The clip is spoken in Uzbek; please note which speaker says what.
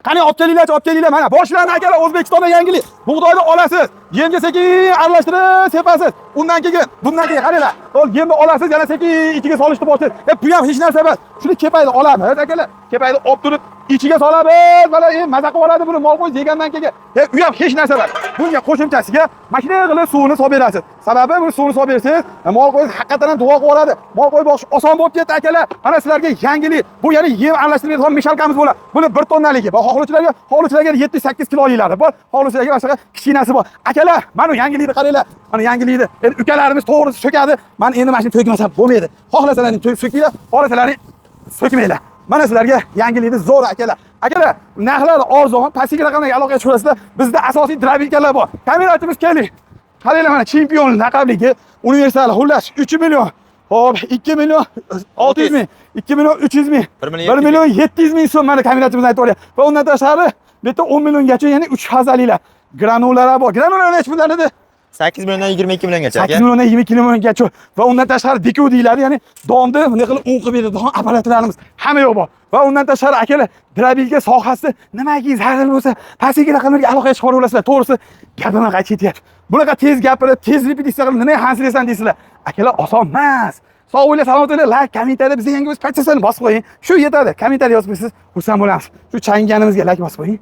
Speaker 1: Qani, olib kelinglarchi, olib kelinglar. Mana boshlandi, akalar, O'zbekistonda yangilik. Bug'doyni olasiz, yemga sekin aralashtirib sepasiz. Undan keyin, bundan keyin qaranglar. Ol yemni olasiz, yana sekin ichiga solishni boshlaysiz. E, bu ham hech narsa emas. Shuni kepayni olamiz, akalar. Kepayni olib turib ichiga solamiz. Mana maza qilib oladi buni mol qo'y yegandan keyin. E, u ham hech narsa emas. Bunga qo'shimchasiga mashina qilib suvini solib berasiz. Sababi buni suvini solib bersangiz, mol qo'y haqiqatan ham duo qilib oladi. Mol qo'y boqish oson bo'lib ketdi, akalar. Mana sizlarga yangilik. Bu ya'ni yem aralashtirib beradigan мешалка miz bo'ladi. Buni 1 tonnaligi bor. Xohlovchilarga 78 kiloliklari bor. Xohlovchilarga boshqa kichkinasi bor. Akalar, mana bu yangilikni qaranglar. Mana yangilikni. Endi ukalarimiz to'g'risi so'kadi. Mana endi mana shuni to'kmasam bo'lmaydi. Xohlasalaring so'kinglar, xohlasalaring so'kmanglar. Mana sizlarga yangilikni zo'r, akalar. Akalar, narxlar arzon, pastki raqamlarga aloqaga chiqasizlar. Bizda asosiy дробилка lar bor. Kamerachimiz, keling. Qaranglar, mana chempion laqabligi universal, xullas 3 million. Xo'p, 2 million 600 ming, 2 million 300 ming,
Speaker 2: 1 million
Speaker 1: 1 million 700 ming so'm, mana kamerachimiz aytib yuboryapti. Va undan tashqari bu yerda 10 milliongacha, ya'ni 3 fazalilar. Granulalar bor. Granulalar nechi puldan edi?
Speaker 2: 8 milliondan 22 milliongacha,
Speaker 1: 8
Speaker 2: aka.
Speaker 1: milliondan 22 milliongacha va undan tashqari dikuv deyiladi, ya'ni donni bunday qilib un qilib beradigan apparatlarimiz hamma yo'q bor. Va undan tashqari, akalar, дробилка sohasida nimaki zarur bo'lsa, pastki raqamlarga aloqaga chiqarib olasizlar. To'g'risi, gapim qaytib ketyapti. Bunaqa tez gapirib, tez repetitsiya qilib nima hansiraysan deysizlar. Akalar, oson emas. Sog' bo'linglar, salomat bo'linglar. Layk, kommentariya, bizga yangi bo'lsa, подписка ni bosib qo'ying. Shu yetadi. Kommentariy yozib qo'ysangiz, xursand bo'lamiz. Shu changanimizga layk bosib qo'ying.